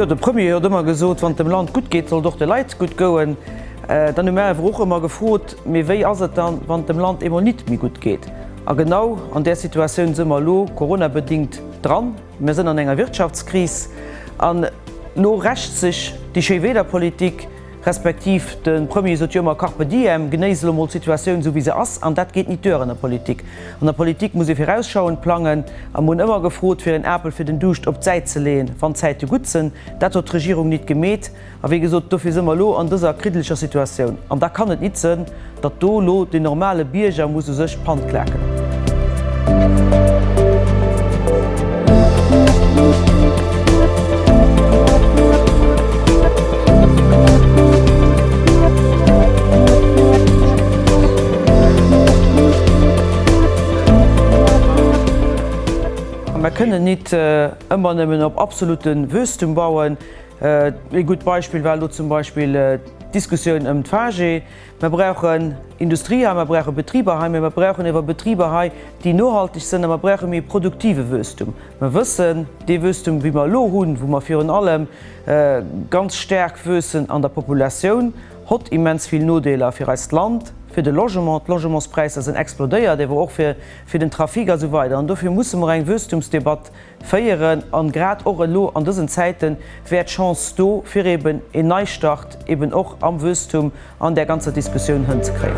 Jo, de Premier huet ëmmer gesot, wann et dem Land gutt geet, soll et och de Leit gutt goen. Dann hu mär awer och ëmmer gefrot, mee wéi ass et dann, wann et dem Land eemol nit méi gutt geet? A genau an där Situatioun si mer elo coronabedingt dran. Mir sënn an enger Wirtschaftskris an elo rächt sech déi Schéiwiederpolitik, respektiv de Premier sot jo ëmmer Carpe diem, genéiss elo mol d'Situatioun esou wéi se ass. An dat geet nit duer an der Politik. An der Politik muss ee virausschauend plangen a mir hunn ëmmer gefrot fir een Apel fir den Duuscht op d'Säit ze leeën, wann d'Zäite gutt sënn. Dat huet d'Regierung nit gemeet. A wéi gesot, dofir si mer elo an dëser kriddeleger Situatioun. An da kann et nit sënn, datt do elo den normale Bierger muss u sech d'Pand klaken. Mer kënnen nit ëmmer nëmmen op absolute Wuesstum bauen. Ee gutt Beispill war elo zum Beispill d'Diskussioun ëm d'FAGE. Mer brauchen Industrie hei, mer brauche Betriber hei, mä mer brauchen ewer Betriber hei, déi nohalteg sënn a mer brauche méi e produktive Wuesstum. Mer wëssen, dee Wuesstum, wéi mer elo hunn, wou mer virun allem ganz staark wuessen an der Populatioun, hott immens vill Nodeeler fir eist Land, fir de Logement, d'Logementspräisser sënn explodéiert, ewer och fir den Trafic a sou weider. An dofir musse mer eng Wuesstumsdebatt Féieren an grad och elo an dësen Zäiten wär d'Chance do fir eben een Neistart eben och am Wuesstum an där ganzer Diskussioun hënzekréien.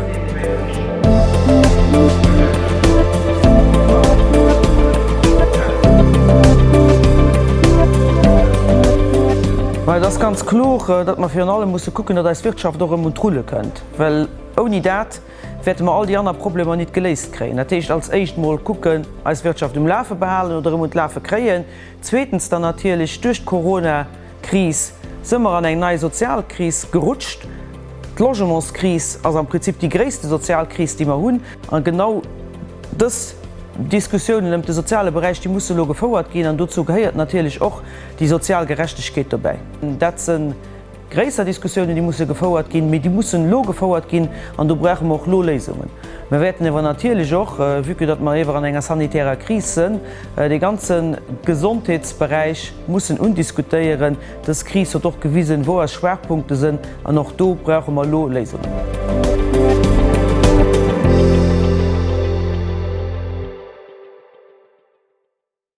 Mä et ass ganz kloer, datt mer virun allem musse kucken, datt eis Wirtschaft och erëm un d'Rulle kënnt, well ouni dat, wäerte mer all déi aner Problemer nit geléist kréien. Dat heescht als éischt mol kucken, eis Wirtschaft um Lafe behalen oder erëm un d'Lafe kréien. Zweetens dann natierlech, duerch d'Corona-Kris së mer an eng nei Sozialkris gerutscht. D'Logementskris ass am Prinzip déi gréisste Sozialkris, déi mer hunn. A genau dës Diskussiounen ëm de soziale Beräich, déi musse elo gefouert ginn. An dozou gehéiert natierlech och déi sozial Gerechtegkeet dobäi. Dat sënn. Gréisser Diskussiounen, déi musse gefouert ginn, mee déi mussen elo gefouert ginn an do brauche mer och elo Léisungen. Mer wäerten ewer natierlech och, vue que datt mer ewer an enger sanitärer Kris sënn, dee ganze Gesondheetsberäich mussen undiskutéieren. Dës Kris huet och gewisen, wou eis Schwaachpunkte sënn an och do brauche mer elo Léisungen.